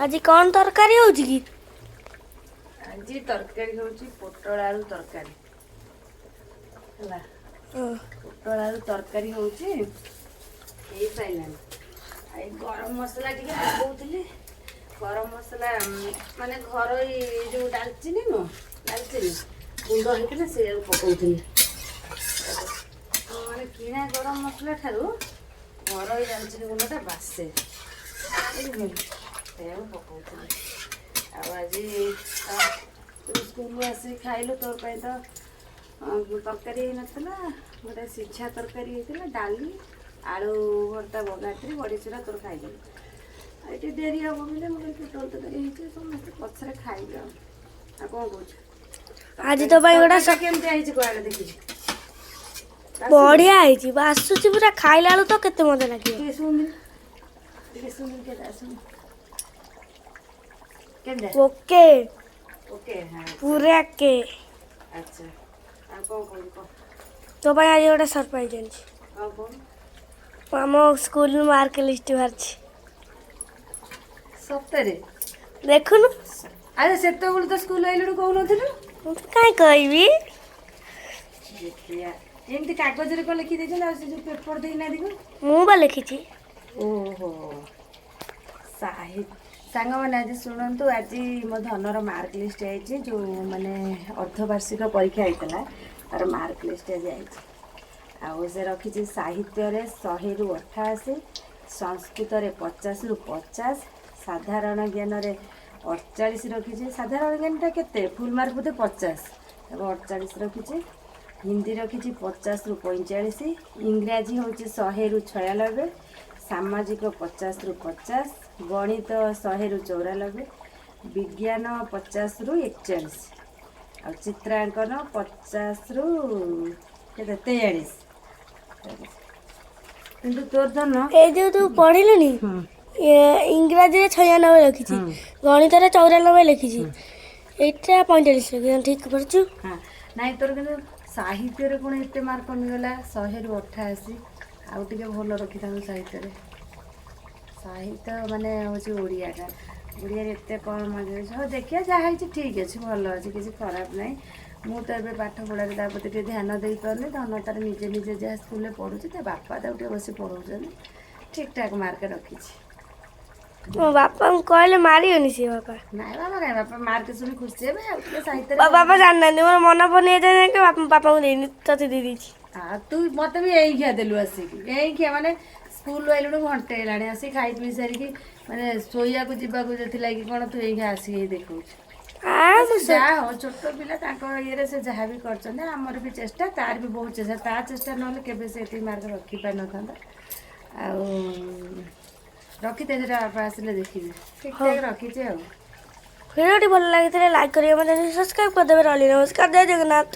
ଆଜି କ'ଣ ତରକାରୀ ହେଉଛି କି? ଆଜି ତରକାରୀ ହେଉଛି ପୋଟଳ ଆଳୁ ତରକାରୀ। ହେଲା? ହଁ। ପୋଟଳ ଆଳୁ ତରକାରୀ ହେଉଛି, ହେଇସାରିଲାଣି। ଆଉ ଏଇ ଗରମ ମସଲା ଟିକେ ପକଉଥିଲି। ଗରମ ମସଲା ମାନେ ଘରୋଇ ଯେଉଁ ଡାଲଚିନି ନୁହଁ, ଡାଲଚିନି ଗୁଣ୍ଡ ହେଇଥିଲା, ସେଇଆକୁ ପକଉଥିଲି। ମାନେ କିଣା ଗରମ ମସଲା ଠାରୁ ଘରୋଇ ଡାଲଚିନି ଗୁଣ୍ଡଟା ବାସେ, ବୁଝିଲୁ? ସେଇଆକୁ ପକଉଥିଲି। ଆଉ ଆଜି ତ ତୁ ସ୍କୁଲରୁ ଆସିକି ଖାଇଲୁ। ତୋର ପାଇଁ ତ ତରକାରୀ ହେଇନଥିଲା, ଗୋଟେ ସିଝା ତରକାରୀ ହେଇଥିଲା, ଡାଲି, ଆଳୁ ଭର୍ତ୍ତା ବଘାରିଥିଲି, ବଡ଼ିଚୁରା, ତୋର ଖାଇଦେଲୁ। ଆଉ ଏଠି ଡେରି ହେବ ବୋଲି ମୁଁ କହିଲି ପୋଟଳ ତରକାରୀ ହେଇଛି, ସମସ୍ତେ ପଛରେ ଖାଇବେ। ଆଉ ଆଉ କ'ଣ କହୁଛୁ? ଆଜି ତୋ ପାଇଁ ଗୋଟେ ତରକାରୀଟା କେମିତି ହେଇଛି କୁଆଡ଼େ ଦେଖିଛି? ବଢିଆ ହେଇଛି, ବାସୁଛି ପୁରା। ଖାଇଲା ବେଳକୁ ତ କେତେ ମଜା ଲାଗିବ। ଟିକେ ଶୁଣିଲି, ଟିକେ ଶୁଣିଲି, କେତେ ଆସୁନି କେମିତି? ଓକେ। ଓକେ, ହଁ। ପୁରା କେ। ଆଚ୍ଛା, ଆଉ କ'ଣ କହୁଛୁ କହ। ତୋ ପାଇଁ ଆଜି ଗୋଟେ ସରପ୍ରାଇଜ୍ ଆଣିଛି। କ'ଣ କହୁନୁ? ଆମ ସ୍କୁଲ ମାର୍କ ଲିଷ୍ଟ ବାହାରିଛି। ସତରେ? ଦେଖୁନୁ। ଆରେ, ସେତେବେଳୁ ତ ସ୍କୁଲ ଆଇଲୁଣି, କହୁନଥିଲୁ? ମୁଁ ତ କାହିଁ କହିବି? ଦେଖିଆ, ଏମିତି କାଗଜରେ କ'ଣ ଲେଖି ଦେଇଛନ୍ତି? ଆଉ ସେ ଯୋଉ ପେପର ଦେଇନାହାନ୍ତି କଣ? ମୁଁ ବା ଲେଖିଛି। ଓହୋ, ସାହିତ୍ୟ। ସାଙ୍ଗମାନେ, ଆଜି ଶୁଣନ୍ତୁ, ଆଜି ମୋ ଧନର ମାର୍କ ଲିଷ୍ଟ ଆଇଛି। ଯେଉଁ ମାନେ ଅର୍ଦ୍ଧବାର୍ଷିକ ପରୀକ୍ଷା ହେଇଥିଲା, ତାର ମାର୍କ ଲିଷ୍ଟ ଆଜି ଆଇଛି। ଆଉ ସେ ରଖିଛି ସାହିତ୍ୟରେ 100ରୁ 88, ସଂସ୍କୃତରେ 50ରୁ 50, ସାଧାରଣ ଜ୍ଞାନରେ 48 ରଖିଛି। ସାଧାରଣ ଜ୍ଞାନଟା କେତେ ଫୁଲ୍ ମାର୍କ? ବୋଧେ 50। ତାକୁ 48 ରଖିଛି। ହିନ୍ଦୀ ରଖିଛି 50ରୁ 45, ଇଂରାଜୀ ହେଉଛି 100ରୁ 96, ସାମାଜିକ 50ରୁ 50, ଗଣିତ 100ରୁ 94, ବିଜ୍ଞାନ 50ରୁ 41, ଆଉ ଚିତ୍ରାଙ୍କନ 50ରୁ କେତେ, 43। କିନ୍ତୁ ତୋର ଧନ ଏଇ ଯୋଉ ତୁ ପଢିଲୁନି, ଇଂରାଜୀରେ 96 ଲେଖିଛି, ଗଣିତରେ 94 ଲେଖିଛି, ଏଇଟା 45 ଲେଖିଛି। ଠିକ୍ ପଢିଛୁ। ହଁ, ନାଇଁ, ତୋର କିନ୍ତୁ ସାହିତ୍ୟରେ କ'ଣ ଏତେ ମାର୍କ କମିଗଲା, 100ରୁ 88? ଆଉ ଟିକେ ଭଲ ରଖିଥାନ୍ତୁ ସାହିତ୍ୟରେ। ସାହିତ୍ୟ ମାନେ ହେଉଛି ଓଡ଼ିଆଟା, ଓଡ଼ିଆରେ ଏତେ କମ୍ ମାର୍କ। ହଉ ଦେଖିବା, ଯାହା ହେଇଛି ଠିକ୍ ଅଛି, ଭଲ ଅଛି, କିଛି ଖରାପ ନାହିଁ। ମୁଁ ତ ଏବେ ପାଠ ପଢ଼ାରେ ତା ପ୍ରତି ଟିକେ ଧ୍ୟାନ ଦେଇପାରୁନି। ଧନ ତାର ନିଜେ ନିଜେ ଯାହା ସ୍କୁଲରେ ପଢ଼ୁଛି, ତା ବାପା ତାକୁ ଟିକେ ବସି ପଢ଼ଉଛନ୍ତି। ଠିକ୍ ଠାକ୍ ମାର୍କ ରଖିଛି। ମୋ ବାପାଙ୍କୁ କହିଲେ ମାରିବନି ସିଏ ବାପା। ନାଇଁ ବାବା, ନାଇଁ, ବାପା ମାର୍କ ଶୁଣି ଖୁସି ହେବେ। ଆଉ ଟିକେ ସାହିତ୍ୟରେ ବାପା ଜାଣିନାହାନ୍ତି, ମୋର ମନେ ପଡୁନି ଏତେ ଯାକେ, ବାପାଙ୍କୁ ଦେଇନି, ତତେ ଦେଇ ଦେଇଛି। ଆଉ ତୁ ମତେ ବି ଏଇ ଖିଆ ଦେଲୁ ଆସିକି, ଏଇ ଖିଆ ମାନେ ସ୍କୁଲରୁ ଆଇଲୁଣୁ ଘଣ୍ଟେ ହେଲାଣି, ଆସିକି ଖାଇ ପିଇ ସାରିକି ମାନେ ଶୋଇବାକୁ ଯିବାକୁ ଥିଲା କି କ'ଣ, ତୁ ଏଇ ଆସିକି ଏଇ ଦେଖଉଛୁ। ଆ ମୁଁ ଯାହା ହଉ, ଛୋଟ ପିଲା, ତାଙ୍କ ଇଏରେ ସେ ଯାହା ବି କରିଛନ୍ତି। ଆମର ବି ଚେଷ୍ଟା, ତାର ବି ବହୁତ ଚେଷ୍ଟା। ତା ଚେଷ୍ଟା ନହେଲେ କେବେ ସେ ଏତିକି ମାର୍କ ରଖିପାରିନଥାନ୍ତା। ଆଉ ରଖିତେ ସେଟା ବାପା ଆସିଲେ ଦେଖିବି। ଠିକ୍ ଠାକ୍ ରଖିଛି ଆଉ। ଭିଡ଼ିଓଟି ଭଲ ଲାଗିଥିଲେ ଲାଇକ୍ କରିବେ, ମଧ୍ୟ ସବସ୍କ୍ରାଇବ୍ କରିଦେବେ। ରହିଲି, ନମସ୍କାର, ଜୟ ଜଗନ୍ନାଥ।